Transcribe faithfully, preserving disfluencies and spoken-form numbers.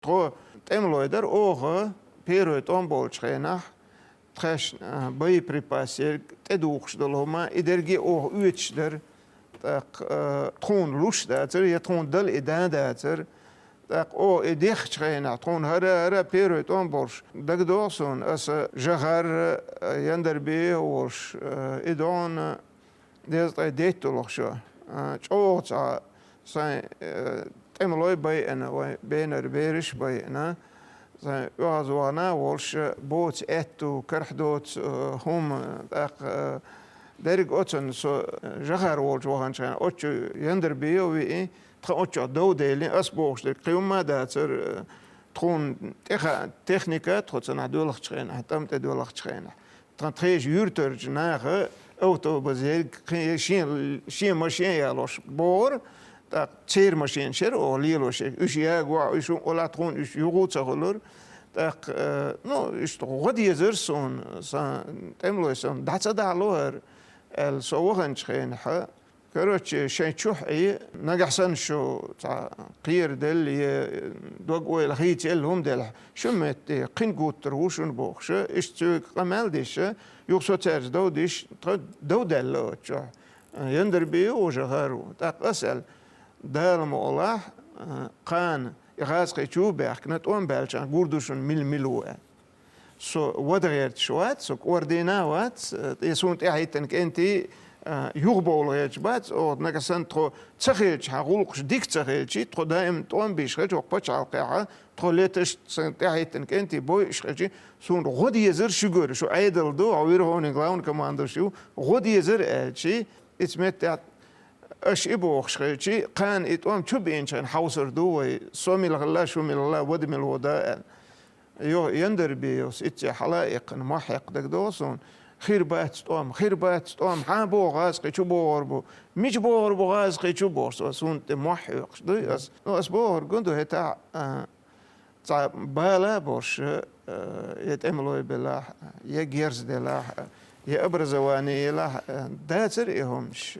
Тхо тӀемалой дара, оха первый тӀом болчу хенахь, тхаьш, а, боеприпас ерг тӀедухуш долу хӀума, и дерриге оха оьцуш дара. ТӀаккха, а, тхуна луш дацара, я тхуна дала и дан дацара. ТӀаккха оха и дехчу хенахь, тхуна хӀара-хӀара первый тӀом болуш дагадогӀу суна, аса Жахар, а, Яндарбиев а волуш, а, и догӀна дезткъе детталгӀа шо, а, чӀогӀа цхьа сайн, э, тӀемалой байина, вай бенара бераш а байина, сайн оьгӀазвахана а волуш, боцу аьтту, карахь доцу, э, хӀума, тӀаккха, э, дерриг оцунна со, э, Жахар волчу ваханчу хенахь, оцу чу Яндарбиев а виъ, тхан оцу чохь дов деллин, ас бохуш дерг кхин хӀумма а дацара, э, тхуна тӀеха-, техника тхо цунахь доьлхучу хенахь, тӀам тӀе доьлхучу хенахь. Тхан тхешан юьртарчу наха автобус ерг кхин шен, шен машен ялош богӀура, тӀаккха церан машенаш яра оха лелош ерг. Уьш ягахь, уьш хӀун олахь тхуна уьш юха а ца хуьлура. ТӀаккха, э, ну, иштта гӀо дезара суна, сан тӀемалой санна, дӀа ца дахьало хӀара, аьлла, со ваханчу хенахь, короче, шайн чухь Ӏе, нагахь санна шу цхьа кхераделла я дог-ойла хийцаелла хӀума делахь, шун метте кхин гуттар а ву шуна бохуш, иштта цуьнга къамел деш, юха со цаьрца дов деш, тхо дов даьлла оцу чохь. Яндарбиев а ву, Жахар а ву. ТӀаккха ас аьлла, Дала мукъалахь, кхана и гӀазкхичу баьхкина, тӀом баьлчахьана гур ду шуна мила-мила ву аьлла. Со вада гӀерташ вац, со кӀордийна а вац, э, и суна тӀаьхьахӀиттина кӀентий, э, юхабовла гӀерташ бац, оха нагахь санна тхо ца хилча, хьан гӀуллакхаш дика ца хилчий, тхо даим тӀом беш хилча, оха пачхьалкхехьа, тхо леташ сан тӀаьхьахӀиттина кӀентий бойуш хилчий, суна гӀо дезара шуьгара, шу Ӏедал ду, хьо верховный главнокомандующий ву, гӀо дезара аьлчий, ица меттехь аша и бохуш хилчий, кхана и тӀом чу беъначхьана хьовсур ду вай, со мила хилла, шу мила хилла, вада мила ву да аьлла. Йо, Яндарбиевс иццехь хьала а иккхина, мохь хьекха дагадогӀу суна. Хир бац тӀом, хир бац тӀом, хьан боху гӀазкхи чу богӀур бу? Мича богӀур бу гӀазкхи чу бохуш, со суна тӀе мохь хьоькхуш дуй ас. Ну, ас бохург гун ду хӀетахь, а, цхьа бала а болуш, а, я тӀемалой белахь, я герз делахь, я образование елахь, а, дацара и хӀумаш.